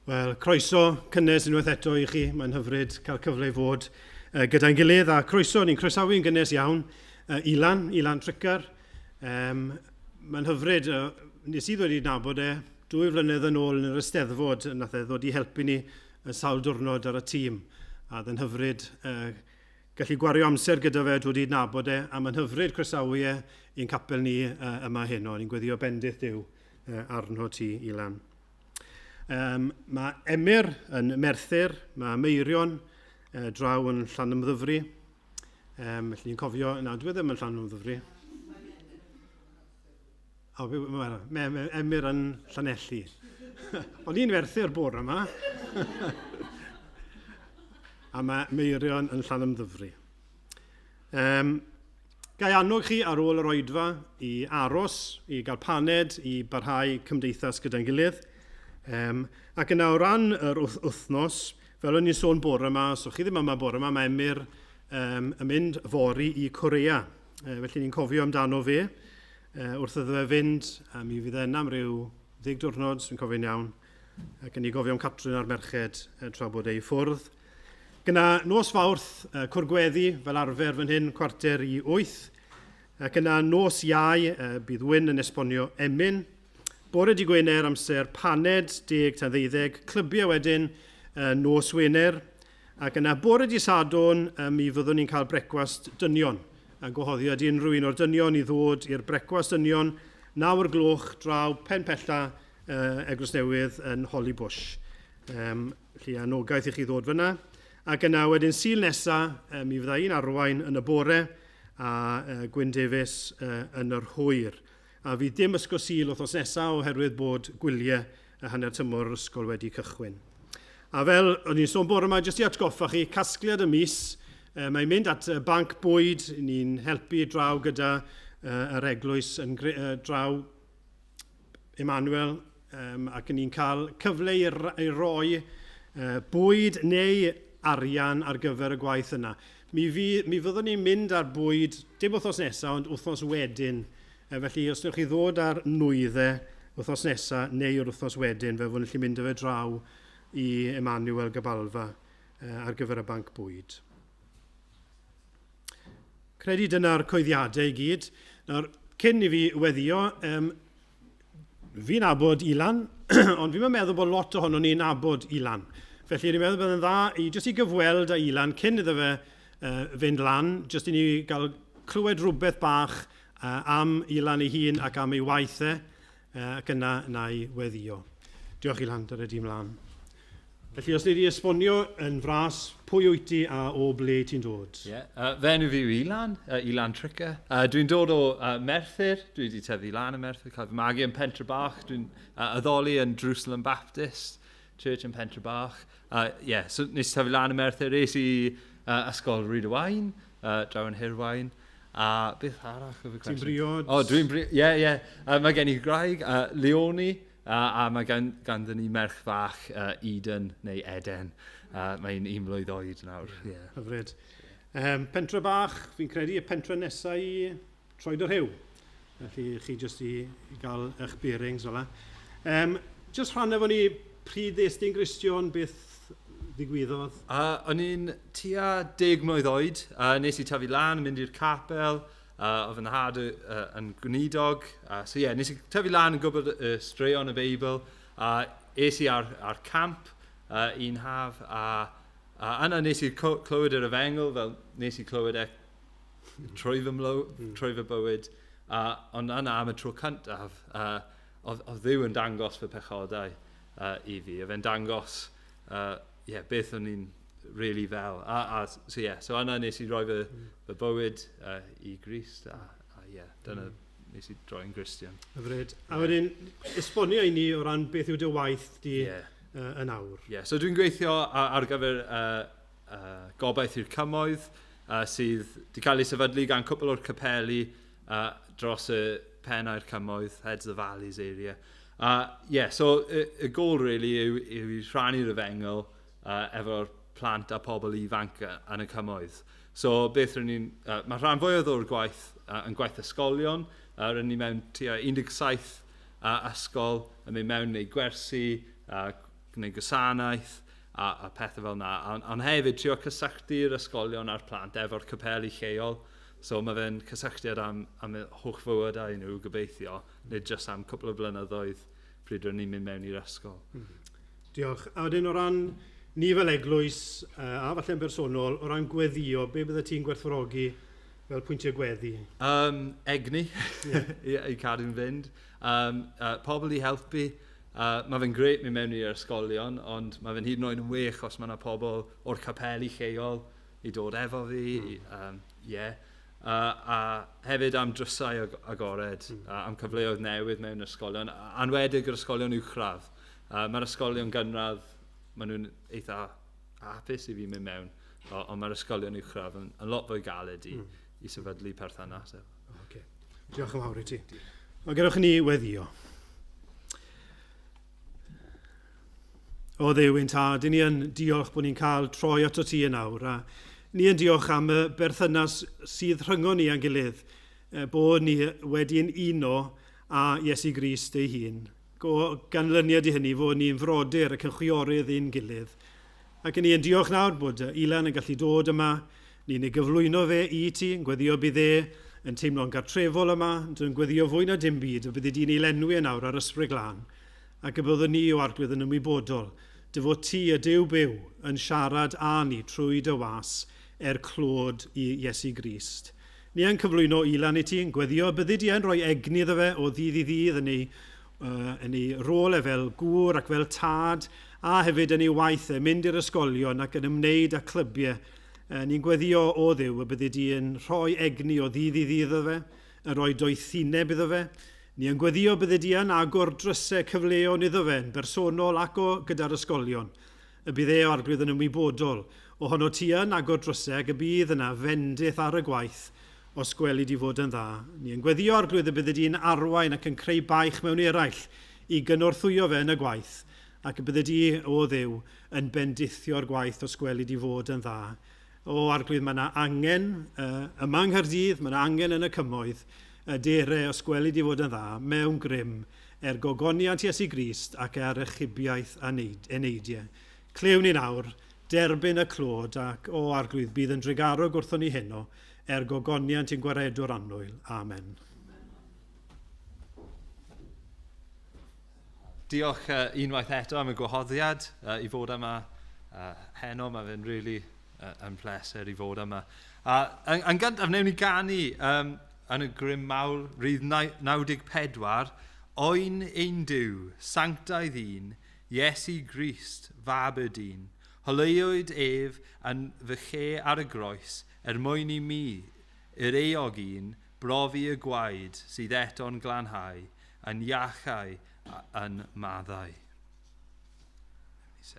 Wel, croeso cynnes unwaith eto i chi. Mae'n hyfryd cael cyfle i fod gyda'n gilydd. A croeso, ni'n croesawu yn gynnes iawn Ilan, Ilan Tricker. Mae'n hyfryd, nes i ddod i nabod e 2 flynedd yn ôl yn yr Eisteddfod, nath e ddod i helpu ni yn sawl diwrnod ar y tîm. A oedd yn hyfryd gallu gwario amser gyda fe, dod i nabod e, a mae'n hyfryd croesawu e i'n capel ni yma heno. Ni'n gweddio bendith Duw arno ti, Ilan. Mae Emyr yn Merthyr, mae Meirion draw yn Llanymddyfri. Felly ni'n cofio, na, dwi ddim yn Llanymddyfri. O, mae Emyr yn Llanelli. O'n i'n Merthyr bore yma. A mae Meirion yn Llanymddyfri. Ga i annog chi ar ôl yr oedfa i aros, i gael paned, i barhau cymdeithas gyda'n gilydd. Ac yna o ran yr wythnos, fel o'n i'n sôn bore yma, os o'ch chi ddim yma bore yma, mae Emyr yn mynd fory i Korea. Felly ni'n cofio amdano fe wrth iddo fe fynd, a mi fydd e yna am ryw 10 diwrnod, dwi'n cofio'n iawn, ac yn ei gofio am Catrin a'r merched tra bod ei ffwrdd. Gyda nos Fawrth, cwrgweddi fel arfer fan hyn, 7:45, ac yna nos Iau bydd Wyn yn esbonio emyn. Bore di Gwener amser paned, 10 tan 12, clybiau wedyn nos Wener, ac yna bore di Sadwrn mi fyddwn ni'n cael brecwast dynion. A gwahoddiad i unrhyw un o'r dynion i ddod i'r brecwast dynion, 9 o'r gloch draw pen pella Eglwys Newydd yn Hollybush. Felly anogaeth i chi ddod fyna. Ac yna wedyn Sul nesa, mi fydda i'n arwain yn y bore a Gwyn Davies yn yr hwyr. A fydd dim ysgol Sul wythnos nesa oherwydd bod gwyliau y hanner tymor yr ysgol wedi cychwyn. A fel o'n i'n sôn bore yma, jyst i atgoffa chi, casgliad y mis, mae'n mynd at y banc bwyd, ni'n helpu draw gyda yr eglwys yn draw Emmanuel, ac ni'n cael cyfle i roi bwyd neu arian ar gyfer y gwaith yna. Mi fyddwn ni'n mynd ar bwyd, dim wythnos nesaf, ond wythnos wedyn. Felly, os wnewch chi ddod ar nwyddau wythnos nesaf neu yr wythnos wedyn, fe fyddwn ni'n gallu mynd â fe draw i Emmanuel Gabalfa ar gyfer y banc bwyd. Credu dyna'r coeddiadau i gyd. Nawr, cyn i fi weddio, fi'n nabod Ilan, ond fi'n meddwl bod lot ohono ni'n nabod Ilan. Felly, ni'n meddwl bydd yn dda i jyst i gyfweld â Ilan cyn iddo fe fynd lan, jyst i ni gael clywed rhywbeth bach am Ilan ei hun ac am ei waith e, ac yna na i weddio. Diolch Ilan, dyna di mlaen. Felly, os nei di esbonio yn fras, pwy wyt ti a o ble ti'n dod? Ie, yeah. Fe enw fi yw Ilan, Ilan Tricker. Dwi'n dod o Merthyr, dwi wedi tyfu lan yn Merthyr, cael fy magu yn Pentre Bach. Dwi'n addoli yn Jerusalem Baptist Church yn Pentre Bach. Yeah, so nes i tyfu lan yn Merthyr, es i ysgol Rhyd-y-waun, draw yn Hirwaun. A beth arall oedd y cwestiwn? Ti'n briod? O, dwi'n briod, ie, ie. Mae gen i gwraig, Leonie, a mae ganddyn ni merch fach, Eden, neu Eden. Mae'n 1 mlwydd oed nawr. Yeah. Hyfryd. Pentre bach, fi'n credu, y pentre nesaf i Troed y Rhiw. Felly chi jyst i gael eich bearings fel 'na. Jyst rhan efo ni, pryd ddes di'n Gristion, beth ddigwyddodd? O'n i'n tua 10 mlwydd oed, nes i tyfu lan, mynd i'r capel, oedd fy nhad yn gweinidog. So yeah, nes i tyfu lan yn gwybod y straeon y Beibl. Es i ar camp un haf, a yna nes i clywed yr efengyl, fel nes i clywed e trwy fy trwy fy bywyd. Ond yna am y tro cyntaf, oedd Dduw yn dangos fy pechodau i fi. Oedd e'n dangos yeah, beth o'n i'n really fel. So yeah, so yna nes i roi fy bywyd i Grist, a yeah, dyna nes i droi'n Gristion. Hyfryd. A wedyn, esbonio i ni o ran beth yw dy waith di yn awr. Yeah, so dwi'n gweithio ar gyfer Gobaith i'r Cymoedd, sydd wedi cael ei sefydlu gan cwpl o'r capeli dros y pennau'r cymoedd, Heads of the Valleys area. Yeah, so y gôl really yw i rhannu'r efengyl efo'r plant a pobl ifanc yn y cymoedd. So beth rydyn ni'n... Mae rhan fwyaf o'r gwaith yn gwaith ysgolion. Rydyn ni mewn tua 17 ysgol yn mynd mewn neu gwersi, gwneud gwasanaeth a pethau fel yna. Ond hefyd, trio cysylltu'r ysgolion a'r plant efo'r capeli lleol. So mae fe'n cysylltiad am holl fywydau nhw gobeithio, nid jyst am cwpl o blynyddoedd pryd rydyn ni'n mynd mewn i'r ysgol. Diolch. A wedyn o ran ni fel eglwys, a falle'n bersonol, o ran gweddio, be bydde ti'n gwerthfawrogi fel pwyntiau gweddi? Egni, yeah. I cadw'n fynd. Pobl i helpu. Mae fe'n grêt mynd mewn i'r ysgolion, ond mae fe'n hyd yn oed yn wych os mae yna pobl o'r capeli lleol i dod efo fi. A hefyd am drysau agored, am cyfleoedd newydd mewn ysgolion, anwedig yr ysgolion uwchradd. Mae'r ysgolion gynradd, maen nhw'n eitha hapus i fi mynd mewn, ond mae'r ysgolion uwchradd yn lot fwy galed i sefydlu perthynas. Okay. Diolch yn fawr i ti. O, gadewch ni weddio. O Dduw ein tad, ni yn diolch bod ni'n cael troi ato ti yn awr, a ni yn diolch am y berthynas sydd rhyngon ni a'n gilydd, bod ni wedi'n uno â Iesu Grist ei hun. Go ganlyniad i hynny fod ni'n frodyr ac yn chwiorydd i'n gilydd. Ac ni yn diolch nawr bod Ilan yn gallu dod yma, ni'n ei gyflwyno fe i ti, yn gweddio bydd e yn teimlo'n gartrefol yma, yn gweddio fwy na dim byd, y byddi di'n ei lenwi yn awr ar Ysbryd Glân, ac y byddwn ni o Arglwydd yn ymwybodol, dy fod ti y Duw byw yn siarad â ni trwy dy was er clod i Iesu Grist. Ni yn cyflwyno Ilan i ti, yn gweddio byddi di yn rhoi egni iddo fe o ddydd i ddydd yn ei rôl e fel gŵr ac fel tad, a hefyd yn ei waith e, mynd i'r ysgolion ac yn ymwneud â clybiau. Ni'n gweddio o Dduw y byddi di yn rhoi egni o ddydd i ddydd iddo fe, yn rhoi doethineb iddo fe. Ni yn gweddio byddi di yn agor drysau cyfleon iddo fe, yn bersonol ac o gyda'r ysgolion. Y bydd e o Arglwydd yn ymwybodol ohono ti yn agor drysau ac y bydd yna fendith ar y gwaith os gweli di fod yn dda. Ni yn gweddio Arglwydd y byddi di'n arwain ac yn creu baich mewn eraill i gynorthwyo fe yn y gwaith, ac y byddi di, o Dduw, yn bendithio'r gwaith os gweli di fod yn dda. O Arglwydd, mae yna angen yma yng Nghaerdydd, mae yna angen yn y cymoedd, y dere os gweli di fod yn dda, mewn grym, er gogoniant Iesu Grist ac er achubiaeth eneidiau. Clywn ni nawr, derbyn y clod ac o Arglwydd bydd yn drugarog wrthon ni heno, er gogoniant i'n gwaredwr annwyl. Amen. Diolch unwaith eto am y gwahoddiad i fod yma heno. Mae fe'n really yn pleser i fod yma. Yn gyntaf, wnewn ni ganu yn y grym mawr, rhydd 94, Oen ein Duw, sanctaidd un, Iesu Grist, fab y dyn. Holeuwyd ef yn fy lle ar y groes, er mwyn i mi, yr eog un, brofi y gwaed sydd eto'n glanhau, yn iachau yn maddau. Yes,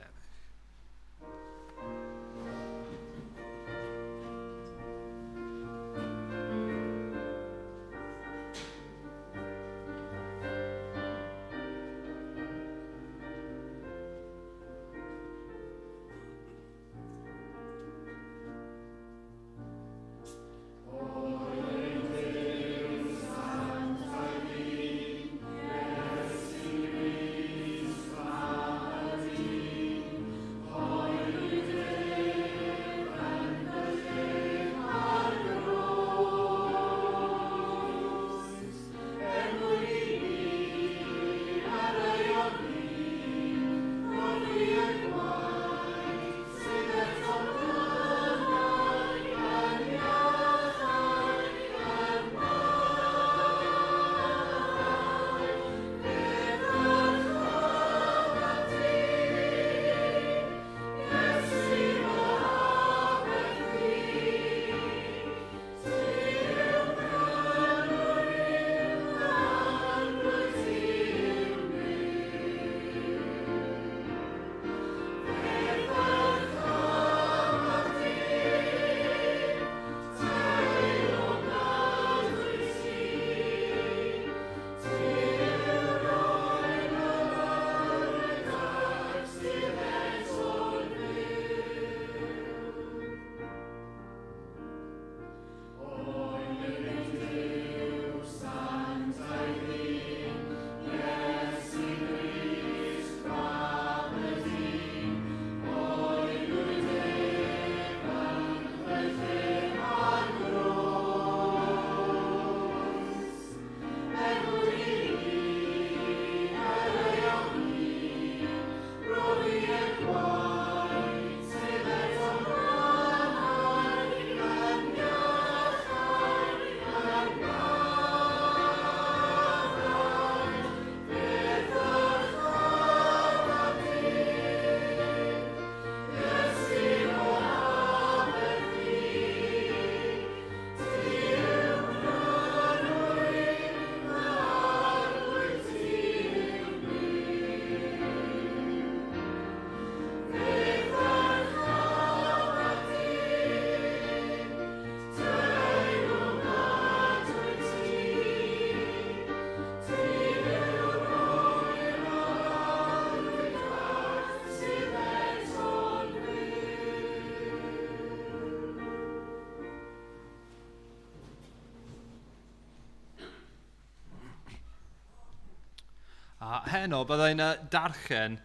A heno byddai'n darllen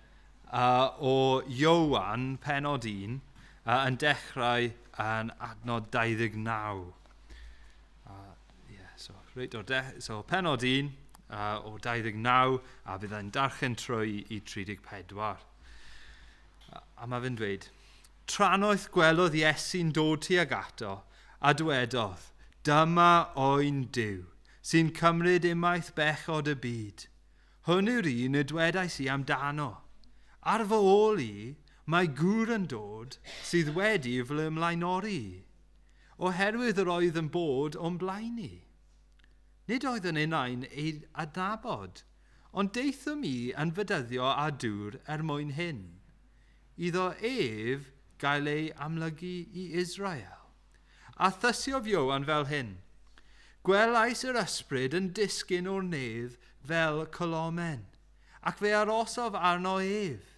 o Ioan penod 1 yn dechrau yn adnod 29. Yeah, so, reit o'r so penod 1 o 29 a byddai'n darllen trwy i 34. A mae fe'n dweud, "Trannoeth gwelodd Iesu'n dod tuag ato a dywedodd, 'Dyma oen Duw, sy'n cymryd ymaith bechod y byd. Hwn yw'r un y dwedais i amdano. Ar fy ôl i, mae gŵr yn dod sydd wedi fy ymlaenori i, oherwydd yr oedd yn bod o'm blaen i. Nid oedd yn unai'n ei adnabod, ond deuthum i yn fedyddio â dŵr er mwyn hyn, iddo ef gael ei amlygu i Israel.' A thysiodd Ioan fel hyn, 'Gwelais yr ysbryd yn disgyn o'r nef fel colomen, ac fe arosodd arno ef.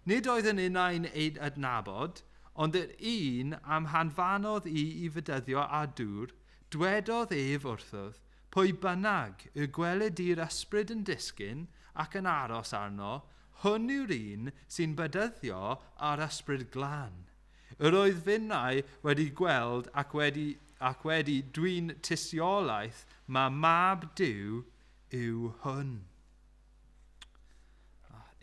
Nid oedd yn unai'n ei adnabod, ond yr un am hanfanodd i i fedyddio â dŵr, dwedodd ef wrthodd, pwy bynnag y gweled di'r ysbryd yn disgyn ac yn aros arno, hwn yw'r un sy'n bedyddio â'r ysbryd glân. Yr oedd finnau wedi gweld ac wedi dwyn tystiolaeth mae mab Duw yw hwn."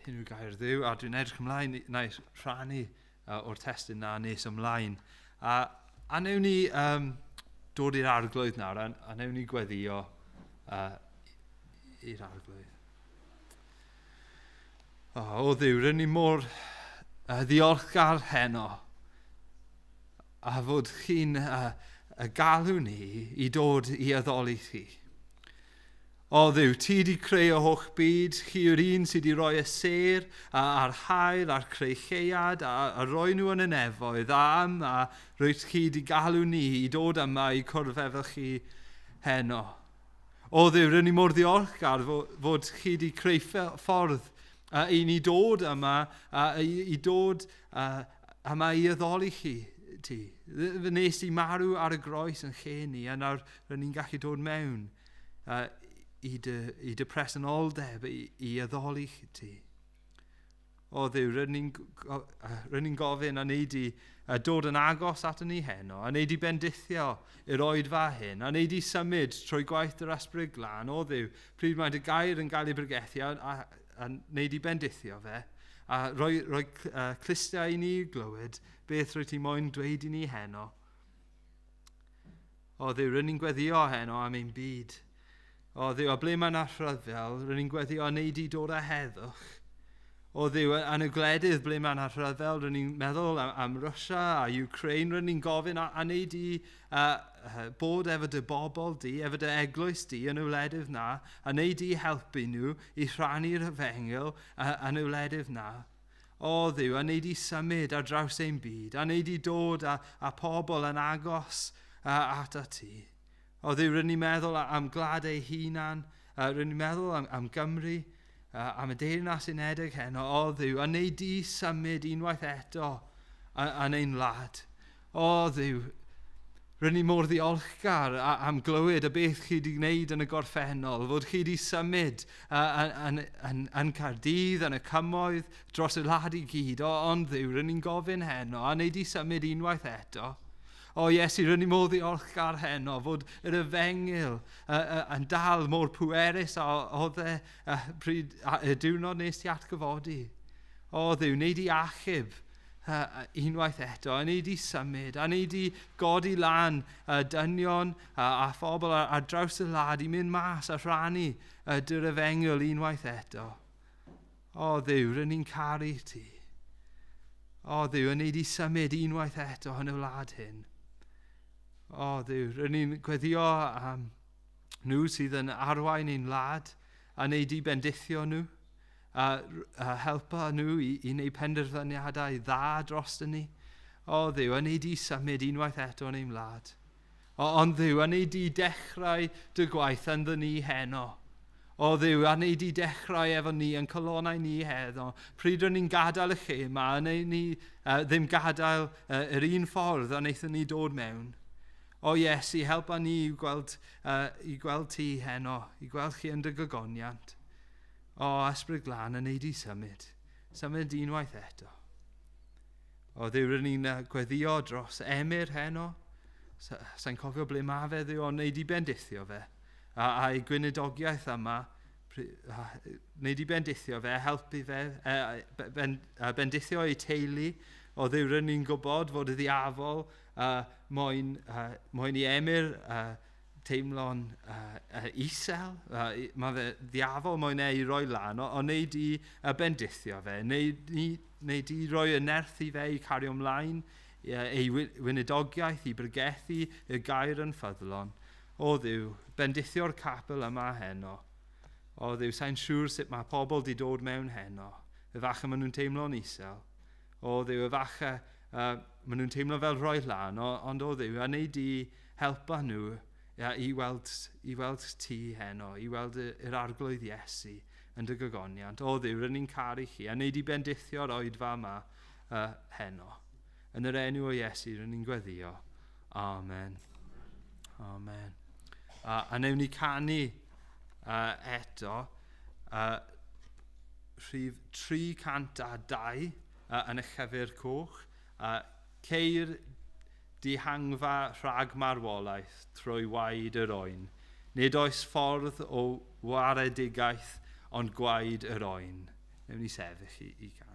Hyn yw gair Dduw, a dwi'n edrych ymlaen na i rhannu o'r testun na nes ymlaen. A newn ni dod i'r Arglwydd nawr, a newn ni gweddio i'r Arglwydd. O, o Dduw, rydyn ni mor ddiolchgar heno a fod chi'n galw ni i dod i addoli chi. O Dduw, ti wedi creu y holl byd, chi yw'r un sydd wedi rhoi y sêr a'r haul a'r creu lleuad a roi nhw yn y nefoedd a yma rwyt chi wedi galw ni i dod yma i cwrdd efo chi heno. O Dduw, rydyn ni mor ddiolchgar fod chi wedi creu ffordd i ni dod yma, i dod yma i addoli chi ti. Fe nes i marw ar y groes yn lle ni, a nawr rydyn ni'n gallu dod mewn i dy presenoldeb, i addoli ti. O Dduw, rydyn ni'n ni gofyn a wneud i dod yn agos at ni heno, a wneud i bendithio i'r oedfa hyn, a wneud i symud trwy gwaith yr Ysbryd Glân. O Dduw, pryd mae dy gair yn cael ei bregethu, a wneud i bendithio fe, a rhoi clustiau i ni glywed beth rwy ti moyn dweud i ni heno. O Dduw, rydyn ni'n gweddio heno am ein byd. O Dduw, a ble mae yna rhyfel, rydyn ni'n gweddio a wneud i dod â heddwch. O Dduw, yn y gwledydd ble mae yna rhyfel, rydyn ni'n meddwl am Russia a Ukraine, rydyn ni'n gofyn a wneud i bod efo dy bobl di, efo dy eglwys di yn y wledydd na, a wneud i helpu nhw i rhannu'r efengyl yn y wledydd na. O Dduw, a wneud i symud ar draws ein byd, a wneud i dod â pobl yn agos at a ti. O Dduw, rydyn ni'n meddwl am gwlad ei hunan, rydyn ni'n meddwl am Gymru, am y Deyrnas Unedig heno. O Dduw, a wneud di symud unwaith eto yn ein wlad. O Dduw, rydyn ni mor ddiolchgar am glywed y beth chi wedi gwneud yn y gorffennol, fod chi wedi symud yn Caerdydd, yn y cymoedd, dros y wlad i gyd. O, ond Dduw, rydyn ni'n gofyn heno, a wneud i symud unwaith eto. O Iesu, rydyn ni mor ddiolchgar heno fod yr efengyl yn dal mor pwerus a oedd e pryd, y diwrnod nes ti atgyfodi. O Dduw, wneud i achub unwaith eto, a wneud i symud, a wneud i godi lan dynion a phobl ar draws y wlad i mynd mas a rhannu dy'r efengyl unwaith eto. O Dduw, rydyn ni'n caru ti. O Dduw, a wneud i symud unwaith eto yn y wlad hyn. O Dduw, rydyn ni'n gweddio am nhw sydd yn arwain ein wlad a wneud i bendithio nhw a helpa nhw i wneud penderfyniadau dda dros ni. O Dduw, a wneud i symud unwaith eto yn ein wlad. O, ond Dduw, a wneud i dechrau dy gwaith ynddo ni heno. O Dduw, a wneud i dechrau efo ni yn colonnau ni heno. Pryd rydyn ni'n gadael y lle yma, a wneud ni ddim gadael yr un ffordd a wnaethon ni dod mewn. O Iesu, helpa ni i gweld ti heno, i gweld chi yn dy gogoniant. O, Ysbryd Glân, yn neud i symud. Symud unwaith eto. O, Dduw, rydyn ni'n gweddio dros Emyr heno. Sa'n cofio ble mae fe, Dduw, ond neud i bendithio fe. A'i gwynidogiaeth yma, wneud i bendithio fe, helpu fe, bendithio ei teulu. O Dduw, rydyn ni'n gwybod fod y ddiafol moyn i Emyr teimlo'n isel. Mae fe ddiafol moyn e i roi lan, ond wneud i bendithio fe, wneud i roi y nerth i fe i cario ymlaen, ei wynidogiaeth, i bregethu y gair yn ffyddlon. O Dduw, bendithio'r capel yma heno. O Dduw, sa'n siŵr sut mae pobl di dod mewn heno. Efallai maen nhw'n teimlo'n isel. O Dduw, efallai maen nhw'n teimlo fel rhoi lan, ond o Dduw, a wneud i helpa nhw i weld ti heno, i weld yr Arglwydd Iesu yn dy gogoniant. O Dduw, rydyn ni'n caru chi, a wneud i bendithio'r oedfa yma heno. Yn yr enw o Iesu, rydyn ni'n gweddio. Amen. Amen. A wnewn ni canu eto rhif 302 yn y llyfr coch. Ceir dihangfa rhag marwolaeth trwy waed yr oen. Nid oes ffordd o waredigaeth ond gwaed yr oen. Newn ni sefyll i canu.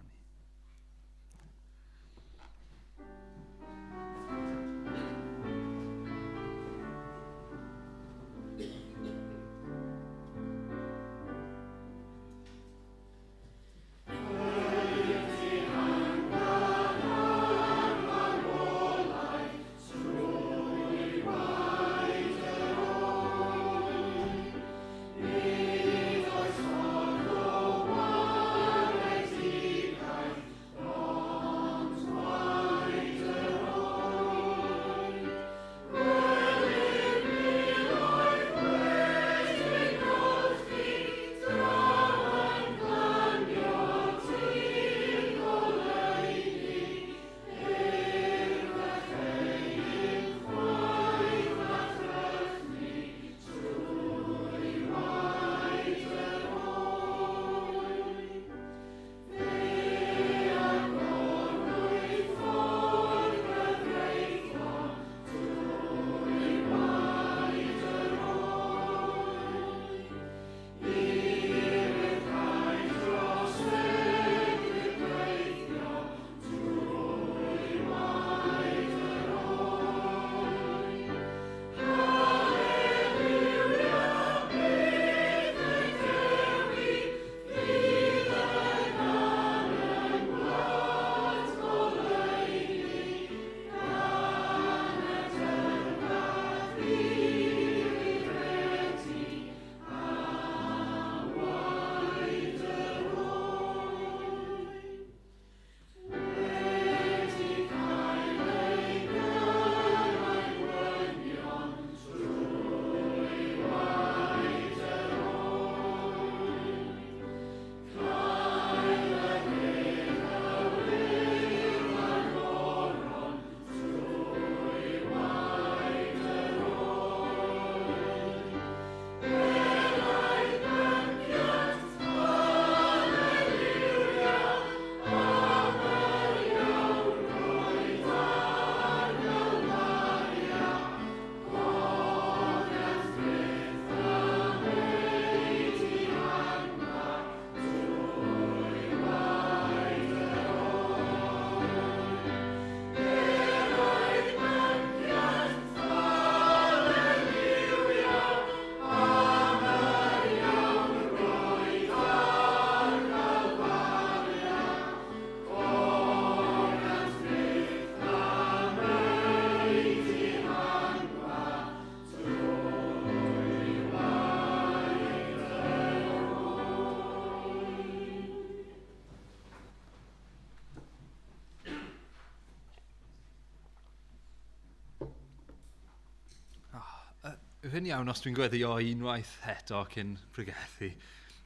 Yw hyn iawn os dwi'n gweddio unwaith eto cyn pregethu?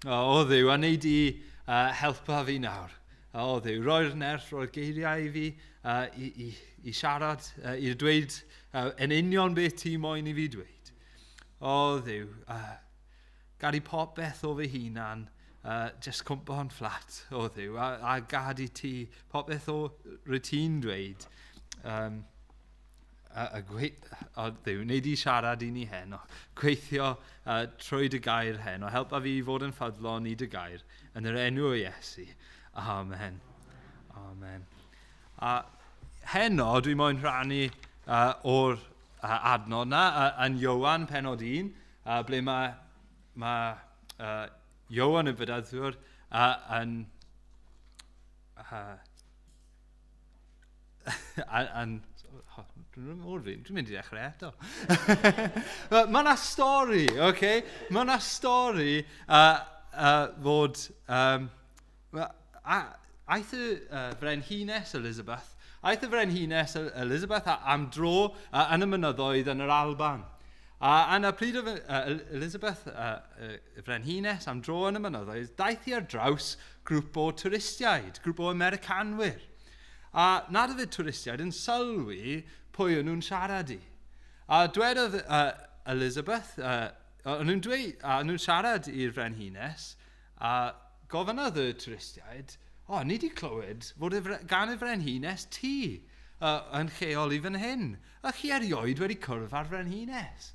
O Dduw, a wneud i helpa fi nawr. O Dduw, roi'r nerth, roi'r geiriau i fi i siarad, i dweud yn union beth ti moyn i fi dweud. O Dduw, gad i popeth o fy hunan Just cwmpo'n fflat o Dduw, a gad i ti popeth o rwy ti'n dweud. A Dduw, wneud i siarad i ni heno, gweithio trwy dy gair heno, helpa fi i fod yn ffyddlon i dy gair, yn yr enw o Iesu. Amen. Amen. A heno, dwi moyn rhannu o'r adnod na, yn Ioan penod 1, ble mae Ioan y Bedyddwr yn dwi'n mor fi'n, dwi'n mynd i ddechrau eto. Mae yna stori, oce? Okay? Mae yna stori fod... Aeth y frenhines Elizabeth, aeth y frenhines Elizabeth am dro yn y mynyddoedd yn yr Alban. A yna pryd oedd Elizabeth, y frenhines, am dro yn y mynyddoedd, daeth hi ar draws grŵp o twristiaid, grŵp o Americanwyr. A nad oedd y twristiaid yn sylwi pwy o'n nhw'n siarad i. A dwedodd Elizabeth, o'n nhw'n dweud, a nhw'n siarad i'r frenhines, a gofynnodd y twristiaid, o, ni wedi clywed fod gan y frenhines tŷ yn lleol i fan hyn. A chi erioed wedi cwrdd â'r frenhines.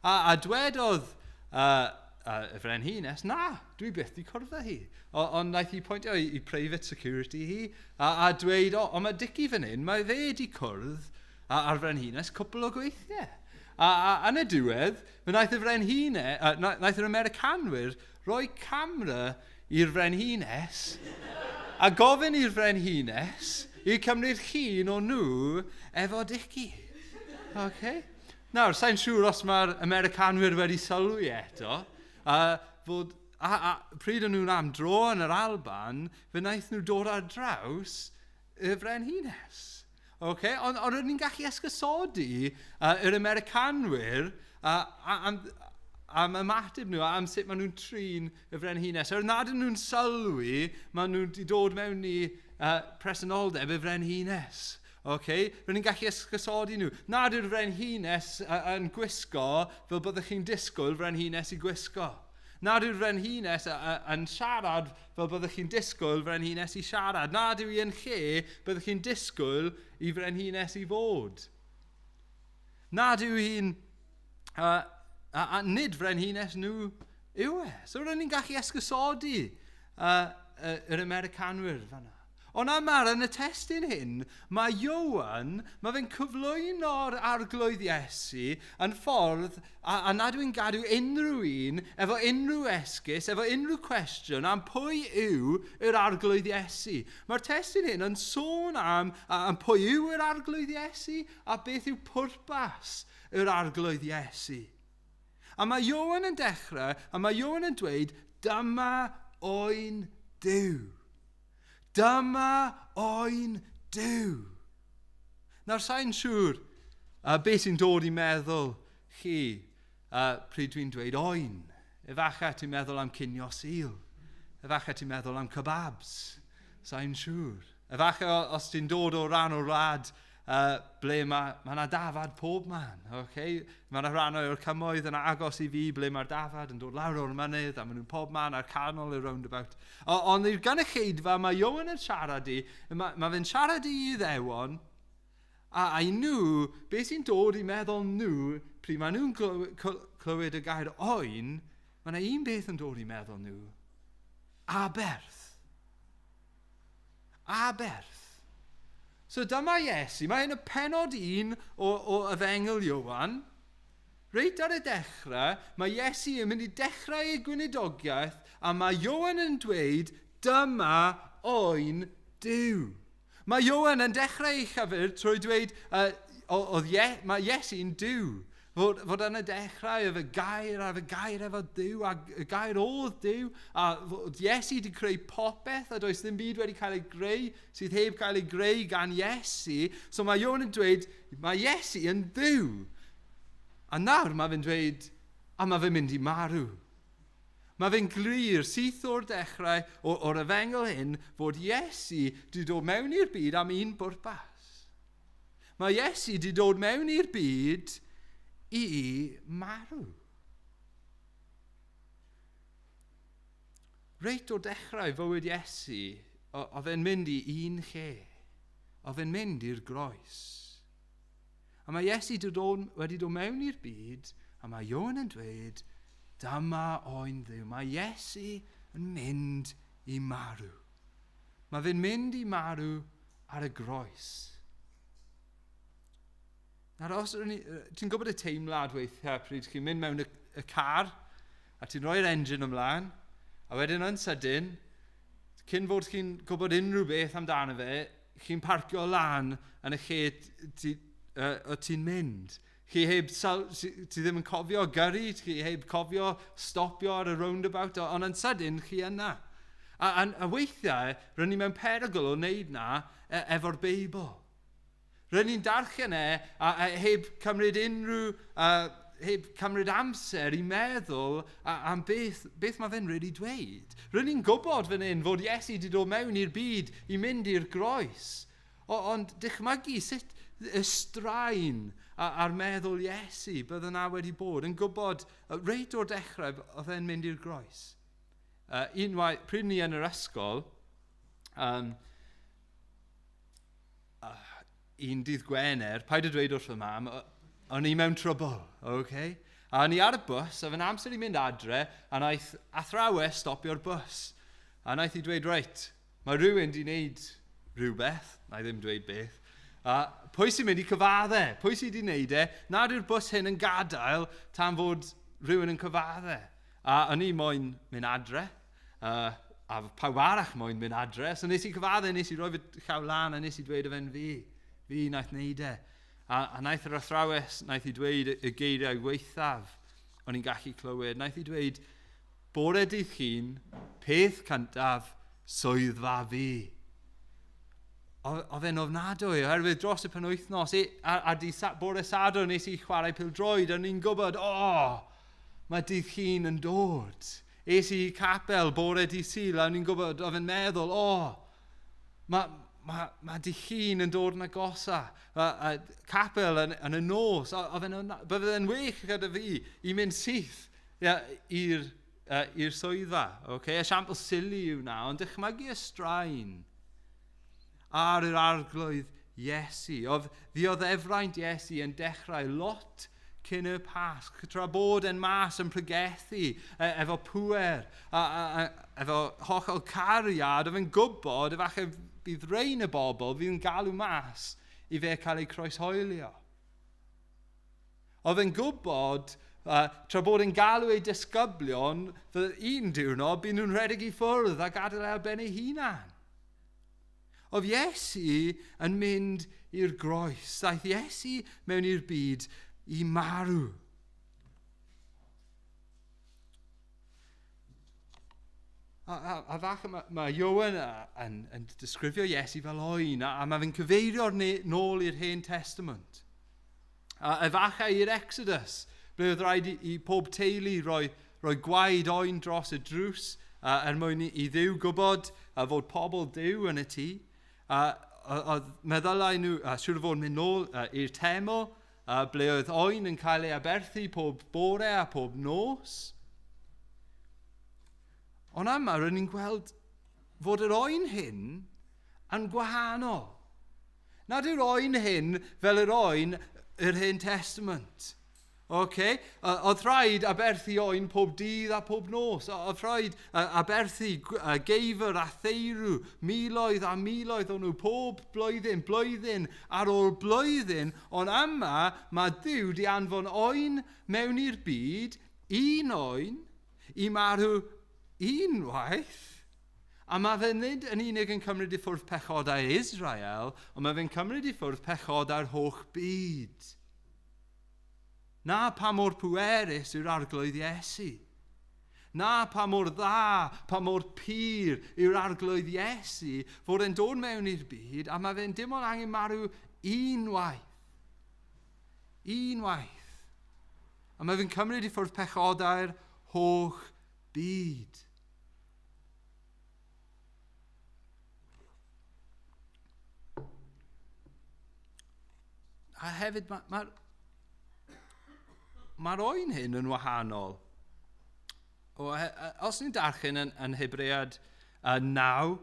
A dwedodd y frenhines, na, dwi byth wedi cwrdd â hi. Ond wnaeth hi pwyntio i private security hi a dweud, o, mae Dicky fan hyn, mae fe wedi cwrdd â'r frenhines cwpl o gweithiau. A yn y diwedd, fe wnaeth y frenhines, wnaeth yr Americanwyr roi camera i'r frenhines a gofyn i'r frenhines i cymryd llun o nhw efo Dicky. Okay? Nawr, sa'n siŵr os mae'r Americanwyr wedi sylwi eto, fod pryd o'n nhw'n am dro yn yr Alban, fe wnaeth nhw dod ar draws y frenhines. Okay? Ond rydyn ni'n gallu esgusodi yr Americanwyr am ymateb nhw, am sut maen nhw'n trin y frenhines. Er nad ydyn nhw'n sylwi, maen nhw wedi dod mewn i presenoldeb y frenhines. Okay? Rydyn ni'n gallu esgusodi nhw. Nad yw'r frenhines yn gwisgo fel byddwch chi'n disgwyl frenhines i gwisgo. Nad yw'r frenhines yn siarad fel byddwch chi'n disgwyl frenhines i siarad. Nad yw hi yn lle byddwch chi'n disgwyl i frenhines i fod. Nad yw hi'n... A nid frenhines nhw yw e. So rydyn ni'n gallu esgusodi yr Americanwyr fan'na. Ond yma, yn y testun hyn, mae Ioan, mae fe'n cyflwyno'r arglwydd Iesu yn ffordd a nad yw'n gadw unrhyw un efo unrhyw esgus, efo unrhyw cwestiwn am pwy yw yr arglwydd Iesu. Mae'r testun hyn yn sôn am pwy yw yr arglwydd Iesu a beth yw pwrpas yr arglwydd Iesu. A mae Ioan yn dechrau, a mae Ioan yn dweud, dyma oen Duw. Dyma oen Duw. Nawr, sa'n siŵr beth sy'n dod i meddwl chi pryd dwi'n dweud oen. Efallai ti'n meddwl am cinio Sul. Efallai ti'n meddwl am kebabs. Sa'n siŵr. Efallai os ti'n dod o ran o'r wlad ble mae yna dafad pob man. Okay? Mae yna rhan o'r cymoedd yn agos i fi ble mae'r dafad yn dod lawr o'r mynydd a maen nhw'n pob man ar canol y roundabout. Ond i'r gynulleidfa mae Ioan yn siarad i, mae fe'n siarad i Iddewon, a i nhw, beth sy'n dod i meddwl nhw, pryd maen nhw'n clywed y gair oen, mae yna un beth yn dod i meddwl nhw, aberth. Aberth. So dyma Iesu, mae hyn y penod 1 o Efengyl Ioan. Reit ar y dechrau, mae Iesu yn mynd i dechrau ei gweinidogaeth a mae Ioan yn dweud, dyma oen Duw. Mae Ioan yn dechrau ei llyfr trwy dweud, mae Iesu'n Duw. Fod yn y dechrau efo gair, a efo gair efo Duw, a y gair oedd Duw, a fod Iesu wedi creu popeth, a does ddim byd wedi cael ei greu sydd heb cael ei greu gan Iesu. So mae Ioan yn dweud, mae Iesu yn Dduw. A nawr mae fe'n dweud, a mae fe'n mynd i marw. Mae fe'n glir syth o'r dechrau o'r efengyl hyn fod Iesu wedi dod mewn i'r byd am un bwrpas. Mae Iesu wedi dod mewn i'r byd i marw. Reit o'r dechrau fywyd Iesu, oedd e'n mynd i un lle. Oedd e'n mynd i'r groes. A mae Iesu wedi dod mewn i'r byd, a mae Ioan yn dweud, dyma oen Dduw. Mae Iesu yn mynd i marw. Mae fe'n mynd i marw ar y groes. Nawr, os ti'n gwybod y teimlad weithiau pryd chi'n mynd mewn y car, a ti'n rhoi'r engine ymlaen, a wedyn yn sydyn, cyn fod chi'n gwybod unrhyw beth amdano fe, chi'n parcio lan yn y lle ti'n mynd. Chi heb, ti ddim yn cofio gyrru, chi heb cofio stopio ar y roundabout, ond yn sydyn chi yna. A weithiau, rydyn ni mewn perygl o wneud na efo'r Beibl. Rydyn ni'n darllen e a heb cymryd unrhyw, heb cymryd amser i meddwl am beth mae fe'n really dweud. Rydyn ni'n gwybod fan hyn fod Iesu wedi dod mewn i'r byd i mynd i'r groes. Ond dychmygu sut y straen a'r meddwl Iesu bydde yna wedi bod yn gwybod reit o'r dechrau oedd e'n mynd i'r groes. Unwaith, pryd ni yn yr ysgol, un dydd Gwener, paid â dweud wrth fy mam, o'n i mewn trwbl, okay? A o'n i ar y bws, a fe'n amser i mynd adre, a naeth athrawes stopio'r bws. A naeth i dweud, reit, mae rhywun di wneud rhywbeth, na i ddim dweud beth, a pwy sy'n mynd i cyfadde? Pwy sy'n di wneud e? Nad yw'r bws hyn yn gadael tan fod rhywun yn cyfadde. A o'n i moyn mynd adre, a pawb arall moyn mynd adre, so nes i cyfadde, nes i roi fy llaw lan, a nes i dweud o fe'n fi naeth wneud e. A naeth yr athrawes, naeth i dweud y geiriau gwaethaf o'n i'n gallu clywed, naeth i dweud, bore dydd Llun, peth cyntaf, swyddfa fi. Oedd e'n ofnadwy, oherwydd dros y penwythnos, a bore Sadwrn nes i chwarae pêl-droed, o'n i'n gwybod, mae dydd Llun yn dod. Es i capel bore dydd Sul, a o'n i'n gwybod, oedd e'n meddwl, mae dydd Llun yn dod yn agosa. A capel yn y nos, bydde fe'n well gyda fi i mynd syth i'r swyddfa. Okay? Esiampl silly yw na, ond dychmygu y straen ar yr arglwydd Iesu. Oedd ddioddefraint Iesu yn dechrau lot cyn y Pasg, tra bod e'n mas yn pregethu efo pŵer, a efo hollol cariad, oedd e'n gwybod efallai bydd rhain y bobl fydd yn galw mas i fe cael ei croeshoelio. Oedd e'n gwybod, tra bod e'n galw ei disgyblion, fydd un diwrnod bydd nhw'n rhedeg i ffwrdd a gadael e ar ben ei hunan. Oedd Iesu yn mynd i'r groes. Daeth Iesu mewn i'r byd i marw. A falle mae Ioan yn disgrifio Iesu fel oen, a mae fe'n cyfeirio'r nôl i'r Hen Testament. A efallai i'r Exodus, ble oedd rhaid i pob teulu roi gwaed oen dros y drws er mwyn i Dduw gwybod fod pobl Duw yn y tŷ. Oedd meddylau nhw, siŵr o fod yn mynd nôl i'r teml, ble oedd oen yn cael ei aberthu pob bore a pob nos. Ond yma, rydyn ni'n gweld fod yr oen hyn yn gwahanol. Nad yw'r oen hyn fel yr oen yr Hen Testament. Okay? Oedd rhaid aberthu oen pob dydd a pob nos. Oedd rhaid aberthu geifr a theirw, miloedd a miloedd o'n nhw pob blwyddyn, blwyddyn ar ôl blwyddyn. Ond yma mae Duw di anfon oen mewn i'r byd, un oen, i marw unwaith. A mae fe nid yn unig yn cymryd i ffwrdd pechodau Israel, ond mae fe'n cymryd i ffwrdd pechodau'r holl byd. Na pa mor pwerus yw'r arglwydd Iesu. Na pa mor dda, pa mor pur yw'r arglwydd Iesu, fod e'n dod mewn i'r byd, a mae fe'n dim ond angen marw unwaith. Unwaith. A mae fe'n cymryd i ffwrdd pechodau'r holl byd. A hefyd mae'r oen hyn yn wahanol. O, os ni'n darllen yn Hebread 9,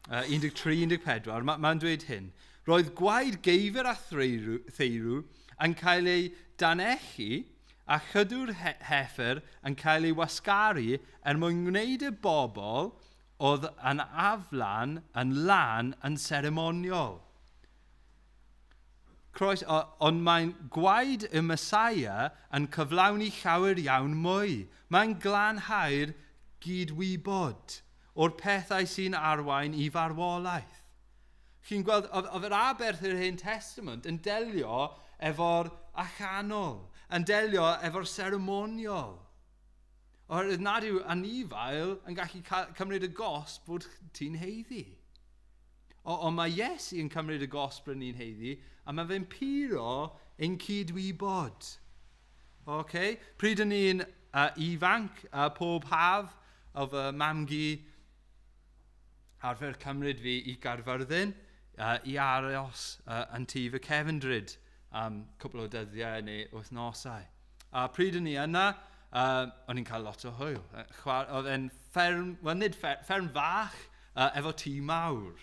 13-14, mae'n dweud hyn. Roedd gwaed geifr a theirw yn cael ei danellu a chydw'r heffer yn cael ei wasgaru er mwyn gwneud y bobl oedd yn aflan yn lan yn seremoniol. Croes, ond mae'n gwaed y Messiah yn cyflawni llawer iawn mwy. Mae'n glanhau'r gydwybod o'r pethau sy'n arwain i farwolaeth. Chi'n gweld, oedd yr aberth yr Hen Testament yn delio efo'r allanol, yn delio efo'r seremoniol. Oherwydd nad yw anifail yn gallu cymryd y gosb fod ti'n haeddu. Ond mae Iesu yn cymryd y gosb rydyn ni'n haeddu, a mae fe'n puro ein cydwybod. Okay? Pryd yn ni'n ifanc, pob haf, oedd fy mam-gu arfer cymryd fi i Gaerfyrddin i aros yn tŷ fy cefndryd am cwpl o dyddiau neu wythnosau. A pryd yn ni yna, o'n i'n cael lot o hwyl. Oedd e'n fferm, wel nid fferm, fferm fach efo tŷ mawr.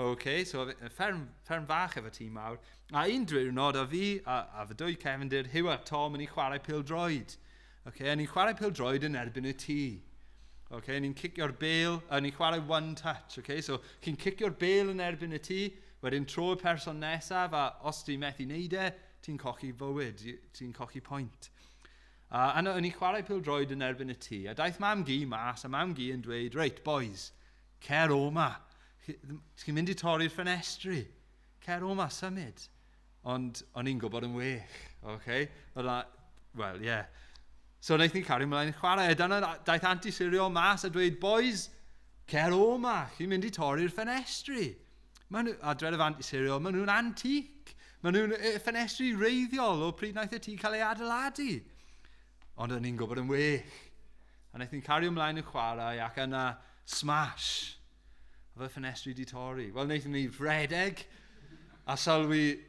Okay, so fferm fach efo tŷ mawr. A un diwrnod o fi a fy dwy cefndir, Hugh a Tom, yn i chwarae pêl-droed. Okay, a ni'n chwarae pêl-droed yn erbyn y tŷ. Okay, ni'n cicio'r bêl, a ni'n chwarae one touch. Okay, so chi'n cicio'r bêl yn erbyn y tŷ, wedyn tro'r person nesaf, a os ti'n methu neud e, ti'n cochi fywyd, ti'n cochi pwynt. A o'n i'n chwarae pêl-droed yn erbyn y tŷ, a daeth mam-gu mas, a mam-gu yn dweud, "Reit, boys, cer o 'ma. Chi'n mynd i torri'r ffenestri. Cer o 'ma, symud." Ond o'n i'n gwybod yn well, okay? Wel, ie. Yeah. So wnaeth ni cario ymlaen i chwarae. Dyna daeth Auntie Siriol mas a dweud, "Boys, cer o 'ma, chi'n mynd i torri'r ffenestri." Ma nhw, a dweud Auntie Siriol, "Maen nhw'n antique. Maen nhw'n ffenestri wreiddiol o pryd wnaeth y tŷ cael ei adeiladu." Ond o'n i'n gwybod yn well. A wnaeth ni'n cario ymlaen i chwarae ac yna smash. Oedd y ffenestri di torri. Wel, wnaethon ni redeg a sylwi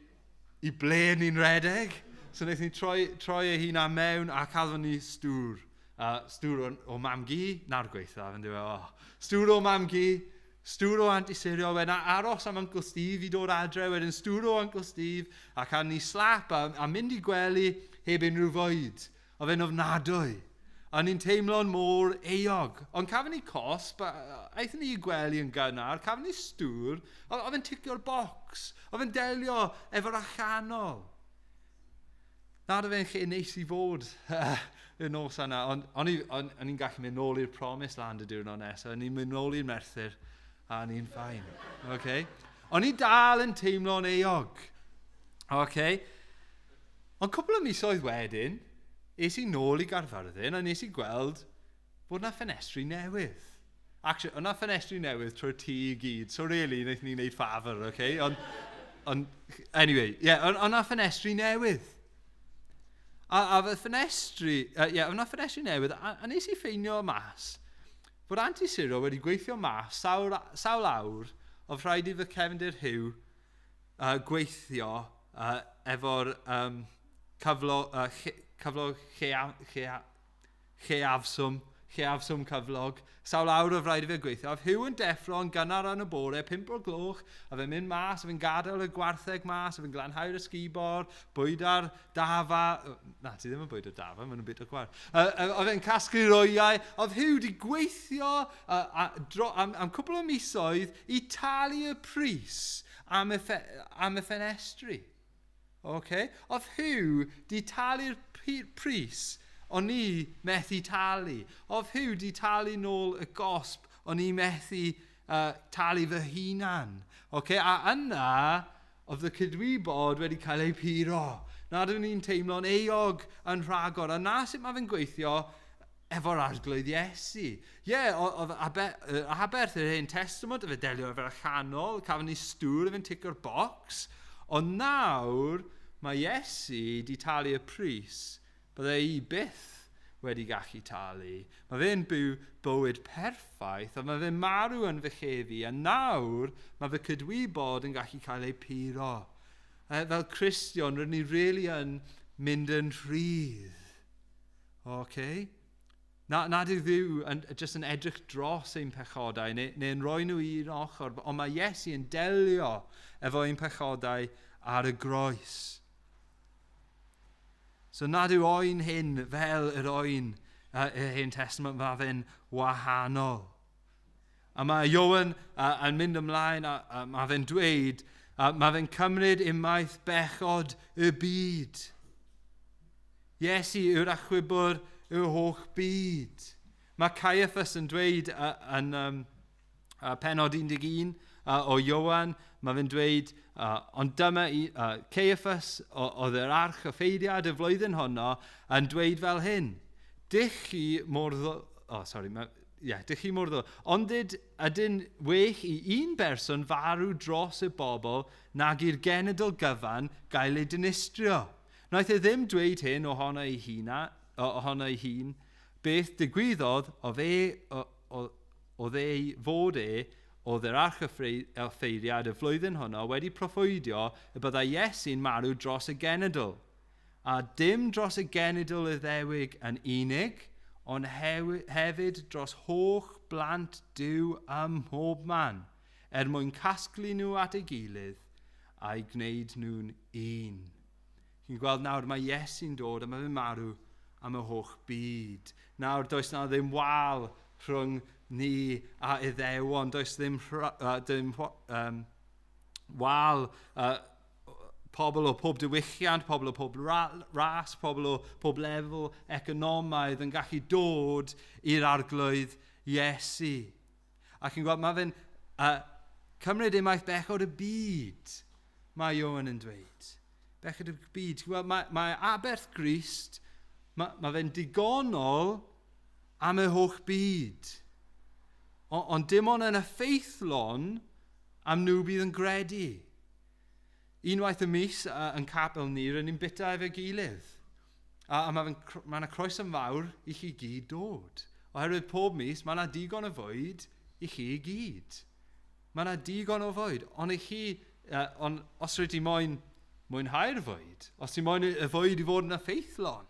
i ble ni'n redeg. So wnaethon ni troi ei hun am mewn a cael ni stŵr. Stŵr o mam-gu, na'r gweitha, yn dweud, oh. Stŵr o mam-gu, stŵr o Auntie Siriol, wedyn aros am Uncle Steve i dod adre, wedyn stŵr o Uncle Steve, a cael ni slap a mynd i gwely heb unrhyw fwyd. Oedd e'n ofnadwy. A ni'n teimlo'n mor euog. Ond cafon ni cosb, aethon ni i gwely yn gynnar, cafon ni stŵr, oedd e'n ticio'r bocs, oedd e'n delio efo'r allanol. Nad oedd e'n lle neis i fod y nos yna, ond o'n i'n gallu mynd nôl i'r Promised Land y diwrnod nesaf, o'n i'n mynd nôl i'r Merthyr, a o'n i'n fine. Okay? O'n i dal yn teimlo'n euog. Okay? Ond cwpl o misoedd wedyn, es i nôl i Gaerfyrddin a nes i gweld bod na ffenestri newydd. Actually, o'na ffenestri newydd trwy'r tŷ i gyd, so really, wnaethon ni wneud ffafr, okay? Ond anyway, yeah, o'na ffenestri newydd. A fy ffenestri, yeah, o'na ffenestri newydd, a nes i ffeindio mas bod Auntie Cyril wedi gweithio mas sawl awr oedd rhaid i fy cefndir Hugh gweithio efo'r cyflog lleiafswm cyflog, sawl awr oedd rhaid i fe gweithio. Oedd Hugh yn deffro yn gynnar yn y bore, 5 o'r gloch, a fe'n mynd mas, a fe'n gadael y gwartheg mas, a fe'n glanhau'r ysgubor, bwydo'r dafa. Na, ti ddim yn bwydo'r dafa, maen nhw'n bwydo'r gwarth. Oedd fe'n casglu'r wyau. Oedd Hugh wedi gweithio am cwpl o misoedd i talu y pris am y ffenestri. Okay? Oedd Hugh di talu'r pris o'n i methu talu. Oedd Hugh di talu nôl y gosb o'n i methu talu fy hunan. Okay? A yna, oedd y cydwybod wedi cael ei puro. Nad o'n i'n teimlo'n euog yn rhagor. A na sut mae fe'n gweithio efo'r Arglwydd Iesu. Ie, yeah, oedd aberth yr Hen Testament, oedd fe delio efo'r allanol, cafon ni stŵr efo'n ticio'r bocs. Ond nawr, mae Iesu di talu y pris bydde i byth wedi gallu talu. Mae fe'n byw bywyd perffaith, a mae fe'n marw yn fy lle fi, a nawr mae fy cydwybod yn gallu cael ei puro. Fel Cristion, rydyn ni really yn mynd yn rhydd. Okay? Nad yw Dduw jyst yn edrych dros ein pechodau neu yn rhoi nhw i'r ochr, ond mae Iesu yn delio efo ein pechodau ar y groes. So nad yw oen hyn fel yr oen y Hen Testament, mae fe'n wahanol. A mae Ioan yn mynd ymlaen a mae fe'n dweud, mae fe'n cymryd unwaith bechod y byd. Iesu yw'r achubwr y holl byd. Mae Caiaphas yn dweud yn penod 11 o Ioan, mae fe'n dweud, ond dyma Caiaphas, oedd yr archoffeiriad y flwyddyn honno, yn dweud fel hyn. Dych chi mor dych chi mor ddo. Ond ydyn well i un berson farw dros y bobl nag i'r genedl gyfan gael ei dinistrio. Wnaeth e ddim dweud hyn ohono ei hun, beth digwyddodd oedd ei fod e, oedd yr archoffeiriad y flwyddyn honno wedi proffwydio y byddai Iesu'n marw dros y genedl. A dim dros y genedl Iddewig yn unig, ond hefyd dros holl blant Duw ym mhob man, er mwyn casglu nhw at ei gilydd a'i gwneud nhw'n un. Chi'n gweld nawr mae Iesu'n dod a mae fe'n marw am y holl byd. Nawr does na ddim wal rhwng ni a Iddewon, does ddim wal pobl o pob diwylliant, pobl o pob ras, pobl o pob lefel economaidd yn gallu dod i'r arglwydd Iesu. Ac yn gweld, mae fe'n cymryd unwaith bechod y byd, mae Ioan yn dweud. Bechod y byd. Wel, mae aberth Grist, mae fe'n digonol am y holl byd. Ond dim ond yn effeithlon am nhw bydd yn gredu. Unwaith y mis yn capel ni, rydyn ni'n bita efo'i gilydd. A mae yna croeso fawr i chi gyd dod. Oherwydd pob mis, mae yna digon o fwyd i chi gyd. Mae yna digon o fwyd. Ond i chi, ond os rydych chi moyn mwynhau'r fwyd, os ti moyn y fwyd i fod yn effeithlon,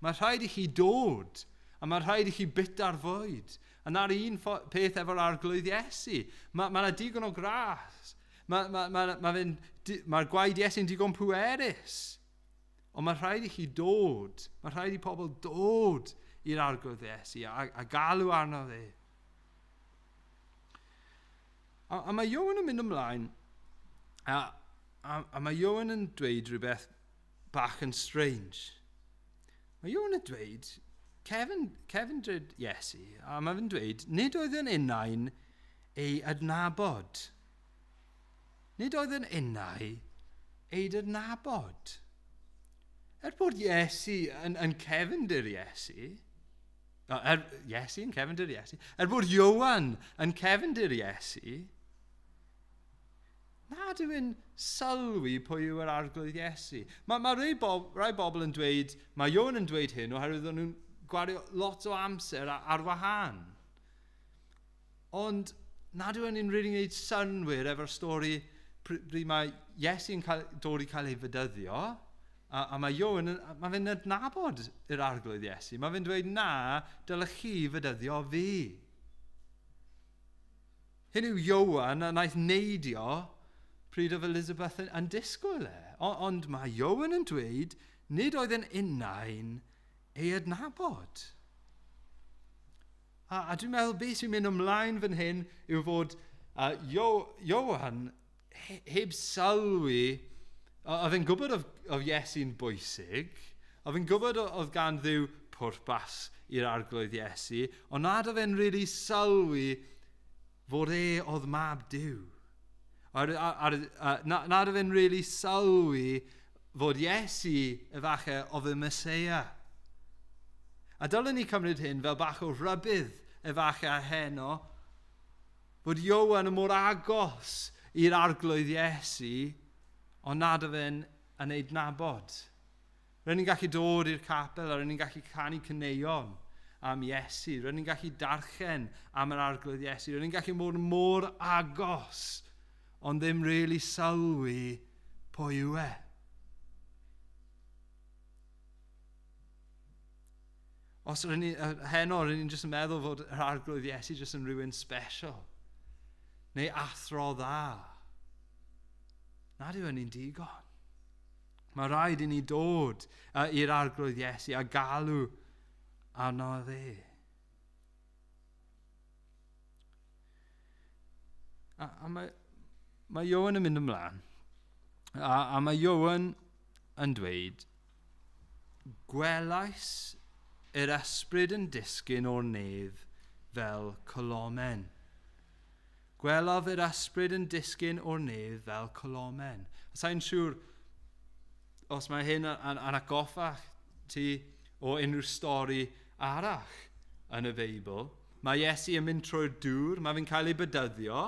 mae rhaid i chi dod, a mae rhaid i chi bita'r fwyd. A na'r un peth efo'r arglwydd Iesu. Mae yna digon o gras. Mae'r gwaed Iesu'n digon pwerus. Ond mae rhaid i chi dod. Mae rhaid i pobl dod i'r arglwydd Iesu a galw arno fe. A mae Ioan yn mynd ymlaen a mae Ioan yn dweud rhywbeth bach yn strange. Mae Ioan yn dweud, cefndryd Iesu, a mae fe'n dweud, nid oedd yn unai'n ei adnabod. Nid oedd yn unau ei adnabod. Er bod Iesu yn cefndir Iesu, Iesu yn cefndir Iesu, er bod Ioan yn cefndir Iesu, nad yw'n sylwi pwy yw yr arglwydd Iesu. Mae rhai bobl yn dweud, mae Ioan yn dweud hyn oherwydd o'n nhw'n gwario lot o amser ar wahân. Ond nad yw'n rili gwneud synnwyr efo'r stori pryd mae Iesu'n dod i cael ei fedyddio, a mae Ioan, mae fe'n adnabod yr arglwydd Iesu. Mae fe'n dweud, na, dylech chi fedyddio fi. Hyn yw Ioan a wnaeth neidio pryd oedd Elizabeth yn disgwyl e. Ond mae Ioan yn dweud, nid oedd yn unai'n ei adnabod. A dwi'n meddwl beth sy'n mynd ymlaen fan hyn yw fod Ioan heb sylwi, oedd e'n gwybod oedd Iesu'n bwysig, oedd e'n gwybod oedd gan Dduw pwrpas i'r arglwydd Iesu, ond nad oedd e'n really sylwi fod e oedd mab Duw. Nad oedd e'n really sylwi fod Iesu efallai oedd y Meseia. A dylen ni cymryd hyn fel bach o rybudd efallai heno, fod Ioan yn mor agos i'r arglwydd Iesu, ond nad oedd e'n yn ei adnabod. Rydyn ni'n gallu dod i'r capel a rydyn ni'n gallu canu caneuon am Iesu. Rydyn ni'n gallu darllen am yr arglwydd Iesu. Rydyn ni'n gallu bod mor agos, ond ddim really sylwi pwy yw e. Os rydyn ni, heno, rydyn ni'n jyst yn meddwl fod yr Arglwydd Iesu jyst yn rhywun special, neu athro dda, nad yw hynny'n digon. Mae rhaid i ni dod i'r Arglwydd Iesu a galw arno fe. A mae Ioan yn mynd ymlaen. A mae Ioan yn dweud, gwelais yr ysbryd yn disgyn o'r nef fel colomen. Gwelodd yr ysbryd yn disgyn o'r nef fel colomen. A sa'n siŵr os mae hyn yn atgoffa ti o unrhyw stori arall yn y Beibl. Mae Iesu yn mynd trwy'r dŵr, mae fe'n cael ei bedyddio,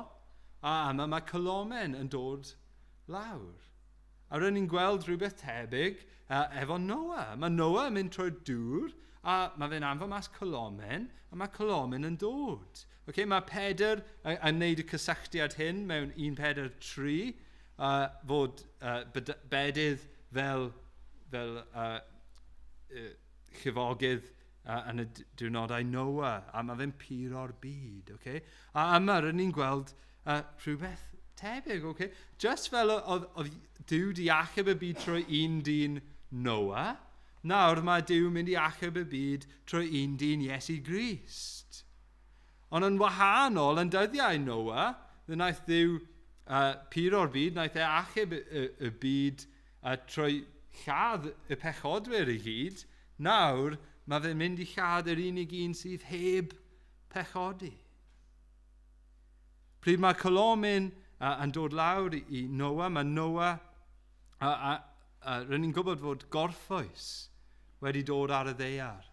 a yma mae colomen yn dod lawr. A rydyn ni'n gweld rhywbeth tebyg efo Noah. Mae Noah yn mynd trwy'r dŵr, a mae fe'n anfon mas colomen, a mae colomen yn dod. Okay, mae Pedr yn neud y cysylltiad hyn mewn 1 Pedr 3, fod bedydd fel llifogydd yn y diwrnodau Noah, a mae fe'n puro'r byd. Okay? A yma rydyn ni'n gweld rhywbeth tebyg. Okay? Just fel oedd Duw di achub y byd trwy un dyn Noah, nawr mae Duw mynd i achub y byd trwy un dyn Iesu Grist. Ond yn wahanol, yn dyddiau Noah, wnaeth Dduw puro'r byd, wnaeth e achub y byd trwy lladd y pechodwyr i gyd. Nawr, mae fe'n mynd i lladd yr unig un sydd heb pechodi. Pryd mae colomen yn dod lawr i Noah, mae Noah, rydyn ni'n gwybod fod gorffwys wedi dod ar y ddaear.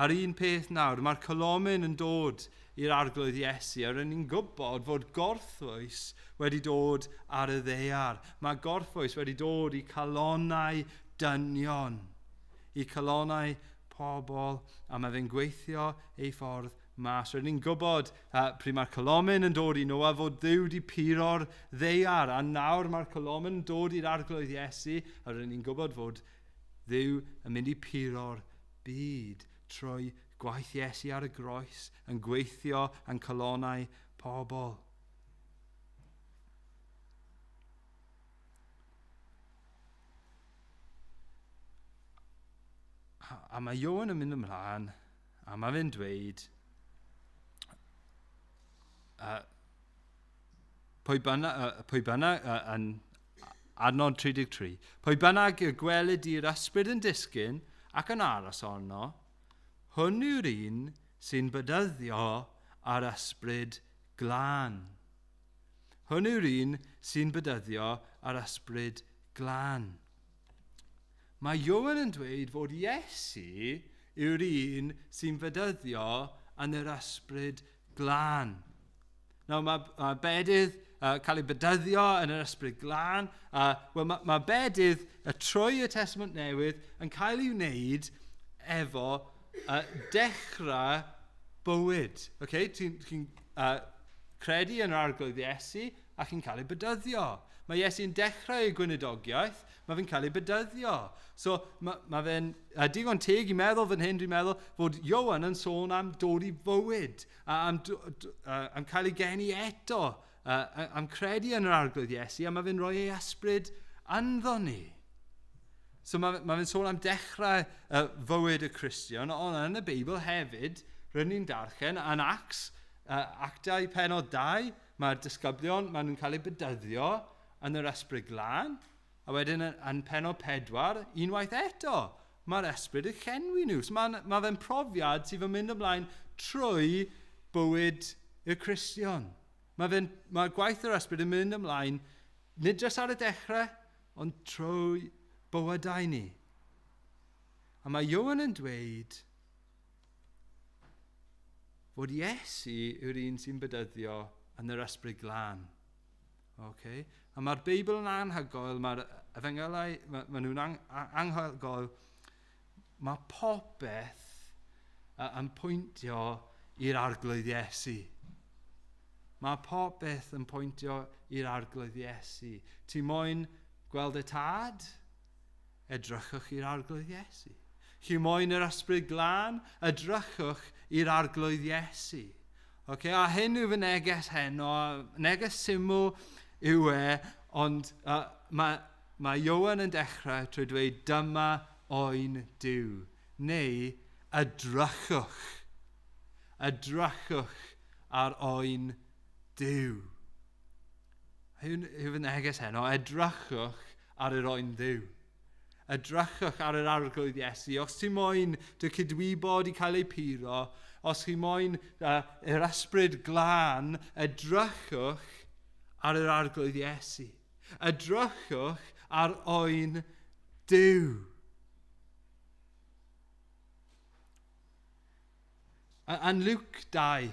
A'r un peth nawr, mae'r colomen yn dod i'r Arglwydd Iesu, a rydyn ni'n gwybod fod gorffwys wedi dod ar y ddaear. Mae gorffwys wedi dod i calonnau dynion, i calonnau pobl, a mae fe'n gweithio ei ffordd mas. Rydyn ni'n gwybod pryd mae'r colomen yn dod i Noah fod Dduw wedi puro'r ddaear, a nawr mae'r colomen yn dod i'r Arglwydd Iesu, a rydyn ni'n gwybod fod Dduw yn mynd i puro'r byd trwy gwaith Iesu ar y groes, yn gweithio yn calonnau pobl. A mae Ioan yn mynd ymlaen, a mae fe'n dweud, pwy bynnag yn adnod 33, pwy bynnag y gwelid i'r ysbryd yn disgyn ac yn aros arno, hwn yw'r un sy'n bedyddio ar ysbryd glân. Hwn yw'r un sy'n bedyddio ar ysbryd glân. Mae Ioan yn dweud fod Iesu yw'r un sy'n bedyddio yn yr ysbryd glân. Nawr, mae bedydd cael ei bedyddio yn yr ysbryd glân. Mae bedydd y trwy y Testament Newydd yn cael ei wneud efo dechrau bywyd. Okay? Ti'n credu yn yr Arglwydd Iesu a chi'n cael ei bedyddio. Mae Iesu'n dechrau ei gweinidogaeth, mae fe'n cael ei bedyddio. So mae fe'n digon teg i meddwl fan hyn, dwi'n meddwl, fod Ioan yn sôn am dod i fywyd, am cael ei geni eto, am credu yn yr Arglwydd Iesu, a mae fe'n rhoi ei ysbryd ynddo ni. So mae fe'n sôn am dechrau fywyd y Cristion, ond yn y Beibl hefyd, rydyn ni'n darllen yn Acts, Actau penod 2, mae'r disgyblion, maen nhw'n cael eu bedyddio yn yr ysbryd glân, a wedyn yn penod 4, unwaith eto, mae'r ysbryd yn llenwi nhw. So mae fe'n profiad sydd yn mynd ymlaen trwy bywyd y Cristion. Mae gwaith yr ysbryd yn mynd ymlaen, nid jyst ar y dechrau, ond trwy bywydau ni. A mae Ioan yn dweud fod Iesu yw'r un sy'n bedyddio yn yr ysbryd glân. Okay? A mae'r Beibl yn anhygoel, mae'r efengylau, mae nhw'n anhygoel. Mae popeth yn pwyntio i'r Arglwydd Iesu. Mae popeth yn pwyntio i'r Arglwydd Iesu. Ti moyn gweld y tad? Edrychwch i'r Arglwydd Iesu. Chi moyn yr ysbryd glân? Edrychwch i'r arglwydd Iesu. Okay, a hyn yw fy neges heno, neges syml yw e, ond mae Ioan yn dechrau trwy dweud dyma oen Duw, neu edrychwch. Edrychwch ar oen Duw. Hyn yw fy neges heno, edrychwch ar yr oen Dduw. Edrychwch ar yr arglwydd Iesu. Os ti moyn dy cydwybod i cael ei puro, os chi moyn yr ysbryd glân, edrychwch ar yr arglwydd Iesu. Edrychwch ar oen Duw. Yn Luke 2,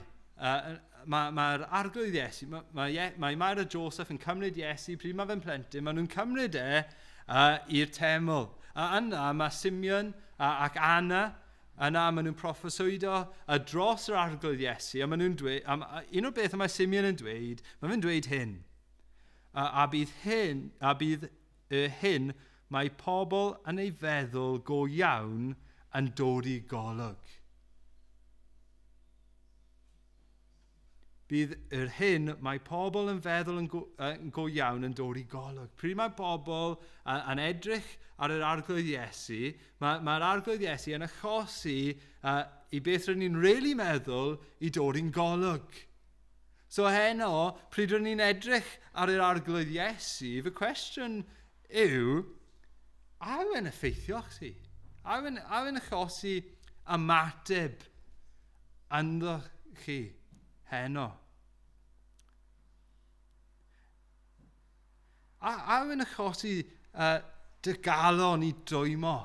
mae'r arglwydd Iesu, mae Mair a Joseph yn cymryd Iesu pryd mae fe'n plentyn, maen nhw'n cymryd e i'r teml. A yna mae Simeon ac Anna, yna maen nhw'n proffeswydo dros yr arglwydd Iesu, a maen nhw'n dweud, un o'r beth mae Simeon yn dweud, mae fe'n dweud hyn. A bydd hyn mae pobl yn ei feddwl go iawn yn dod i golwg. Bydd yr hyn mae pobl yn feddwl yn go iawn yn dod i golwg. Pryd mae pobl yn edrych ar yr arglwydd Iesu, mae'r arglwydd Iesu yn achosi i beth rydyn ni'n really meddwl i dod i'n golwg. So heno, pryd rydyn ni'n edrych ar yr arglwydd Iesu, fy cwestiwn yw, a yw e'n effeithio chi? A yw e'n achosi ymateb ynddo chi heno? A yw'n achosi dy galon i dwymo?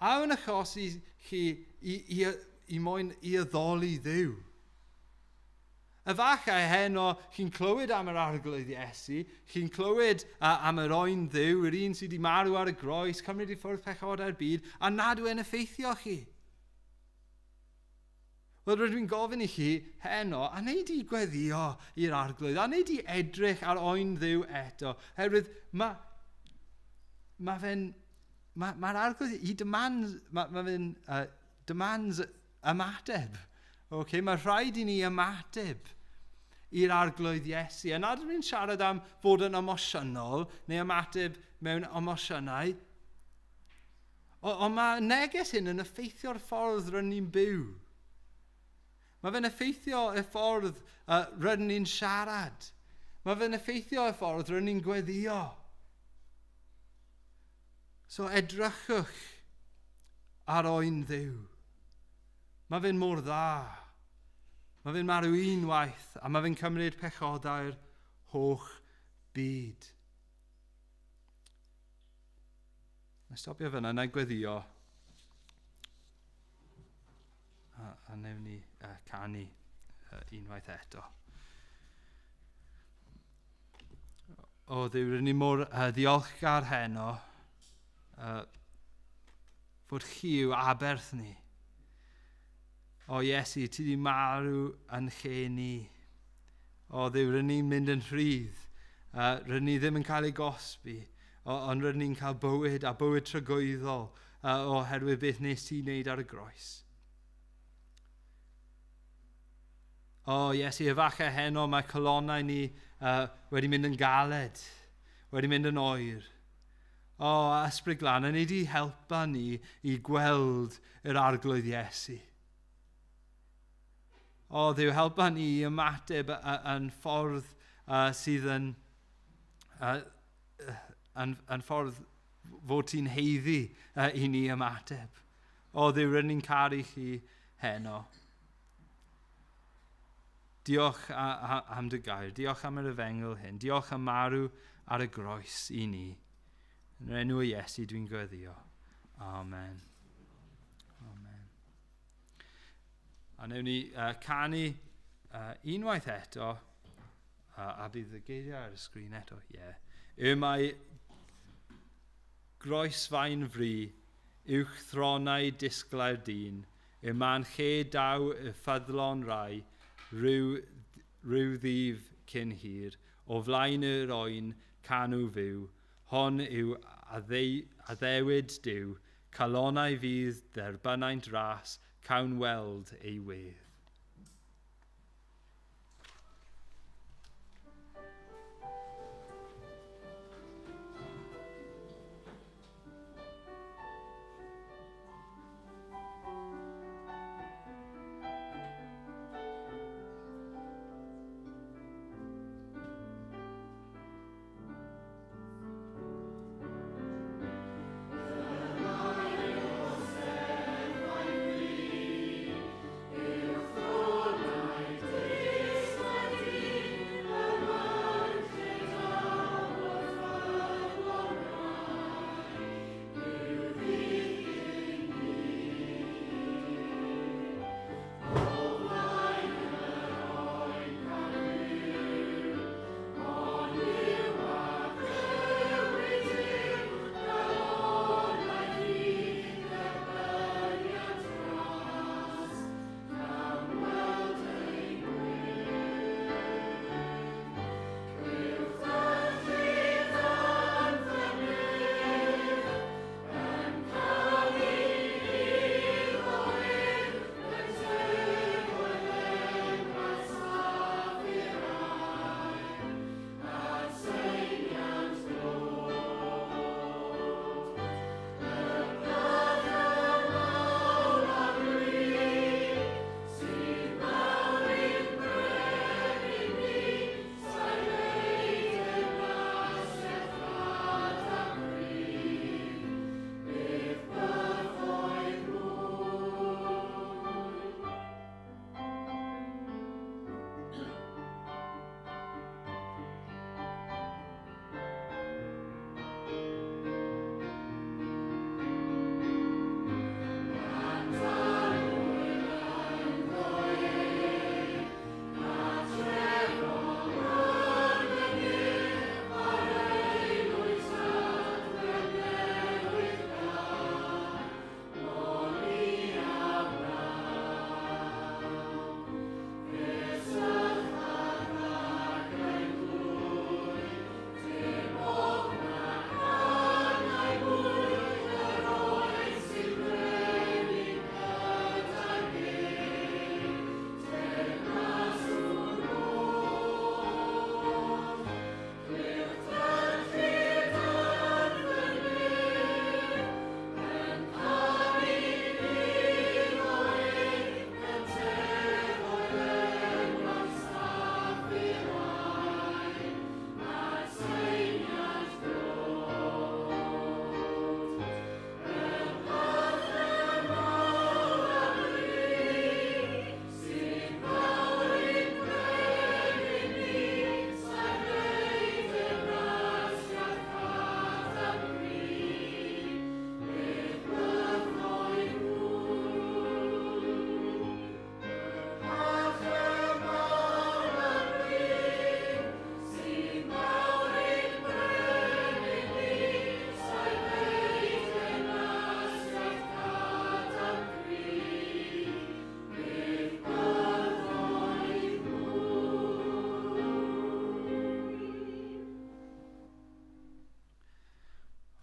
A yw'n achosi chi i moyn i addoli Dduw? Efallai heno chi'n clywed am yr arglwydd Iesu, chi'n clywed am yr oen Dduw, yr un sydd wedi marw ar y groes, cymryd i ffwrdd pechodau'r byd, a nad yw'n effeithio chi. Wel, rydw i'n gofyn i chi heno, a wneud i gweddio i'r arglwydd, a wneud i edrych ar oen Dduw eto, herwydd mae'r arglwydd, he demands, mae fe'n demands ymateb. Okay, mae rhaid i ni ymateb i'r arglwydd Iesu. A nad ydw i'n siarad am fod yn emosiynol neu ymateb mewn emosiynau, ond mae neges hyn yn effeithio'r ffordd rydyn ni'n byw. Mae fe'n effeithio y ffordd rydyn ni'n siarad. Mae fe'n effeithio y ffordd rydyn ni'n gweddio. So edrychwch ar oen Dduw. Mae fe'n mor dda. Mae fe'n marw unwaith a mae fe'n cymryd pechodau'r holl byd. Na stopio fyna, na i gweddio. A wnewn ni canu unwaith eto. O Dduw, rydyn ni mor ddiolchgar heno fod chi yw aberth ni. O Iesu, ti di marw yn lle ni. O Dduw, rydyn ni'n mynd yn rhydd. Rydyn ni ddim yn cael ei gosbi, ond rydyn ni'n cael bywyd a bywyd tragwyddol oherwydd beth nes ti wneud ar y groes. O Iesu, efallai heno mae calonnau ni wedi mynd yn galed, wedi mynd yn oer. O, Ysbryd Glân, yn ei di helpa ni i gweld yr arglwydd Iesu. O Dduw, helpa ni i ymateb yn ffordd sydd yn, yn ffordd fod ti'n haeddu i ni ymateb. O Dduw, rydyn ni'n caru chi heno. Diolch am dy gair, diolch am yr efengyl hyn, diolch am marw ar y groes i ni. Yn yr enw o Iesu dwi'n gweddio. Amen. Amen. A wnewn ni canu unwaith eto, a bydd y geiriau ar y sgrin eto, ie. Yeah. Y mae groesfaen fri, uwch thronau disglair dyn, y man lle daw y ffyddlon rai, rhyw ddydd cyn hir, o flaen yr oen canw fyw, hon yw addewid Duw, Calonau fydd dderbynaint ras, cawn weld ei wedd.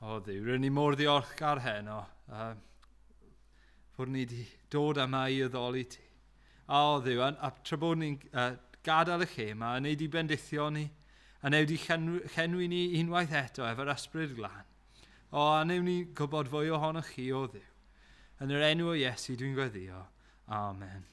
O Dduw, rydyn ni mor ddiolchgar heno, fod ni wedi dod yma i addoli ti. A o Dduw, a tra bod ni'n gadael y lle yma, a wneud i bendithio ni, a wneud i llenwi ni unwaith eto efo'r ysbryd glân. O, a wnewn ni gwybod fwy ohonoch chi, o Dduw. Yn yr enw o Iesu dwi'n gweddïo. Amen.